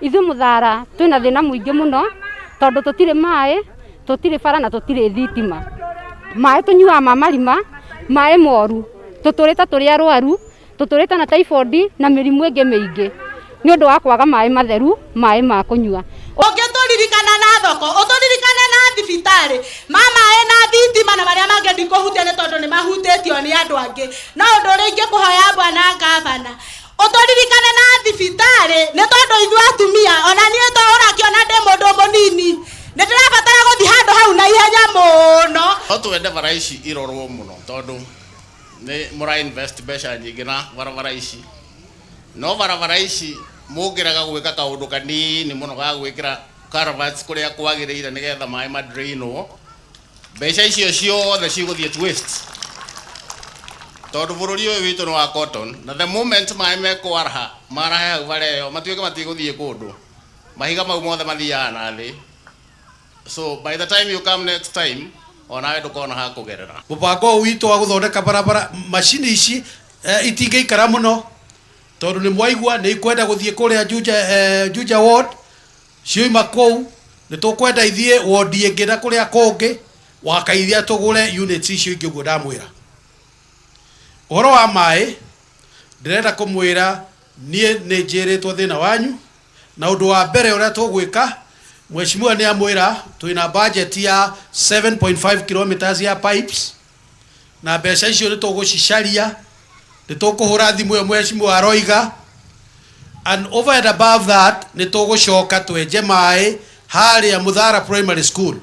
Ithuĩ Mũthara twĩna thĩna mũingĩ mũno tondũ tũtirĩ maĩ, tũtirĩ bara na tũtirĩ thitima. Maĩ tũnyuaga ma marima, maĩ moru, tũtũrĩte tũrĩ arwaru, tũtũrĩte na typhoid na mĩrimũ ĩngĩ mĩingĩ nĩ ũndũ wa kwaga maĩ matheru, maĩ ma kũnyua. Ũngĩtũririkana na thoko, ũtũririkane na thibitarĩ, ma maĩ na thitima na marĩa mangĩ ndikũhutia nĩ tondũ nĩ mahutĩtio nĩ andũ angĩ. No ũndũ ũrĩa ingĩkũhoya bwana ngavana, ũtũririkane na thibitarĩ nĩ tondũ ithuĩ atumia, ona niĩ to ũrakĩona ndĩ mũndũ mũnini, nĩ ndĩrabatara gũthiĩ handũ hau na ihenya mũno. No twende bara ici irorwo mũno tondũ nĩ mũra invest mbeca nyingĩ na barabara ici. No barabara ici mũngĩrega gwĩka kaũndũ kanini mũno ga gwĩkĩra culverts kũrĩa kwagĩrĩire nĩgetha maĩ ma drainwo, mbeca icio ciothe cigũthiĩ to waste. Tondũ bũrũri ũyũ witũ nĩ wa cotton na the moment maĩ mekwaraha marahe hau bara ĩyo matuĩke matigũthiĩ kũndũ, mahiga mau mothe mathiaga na thĩ. So by the time you come next time onawe ndũkona ha kũgerera. Mũbango ũyũ witũ wa gũthondeka barabara, macini ici itingĩikara mũno tondũ nĩ mwaigua nĩ ikwenda gũthiĩ kũrĩa Juja, Juja ward, cioima kũu nĩ tũkwenda ithiĩ ward ĩngĩ na kũrĩa kũngĩ wakaithia tũgũre units icio ingĩ ũguo ndamwĩra. Ũhoro wa maĩ ndĩrenda kũmwĩra niĩ nĩ njĩrĩtwo thĩna wanyu na ũndũ wa mbere ũrĩa tũgwĩka mheshimiwa nĩ amwĩra twĩna budget ya 7.5 kilometers ya pipes na mbeca icio nĩ tũgũcicaria, nĩ tũkũhũra thimũ ĩyo mheshimiwa aroiga, and over and above that nĩ tũgũcoka twenje maĩ harĩa Mũthara Primary School.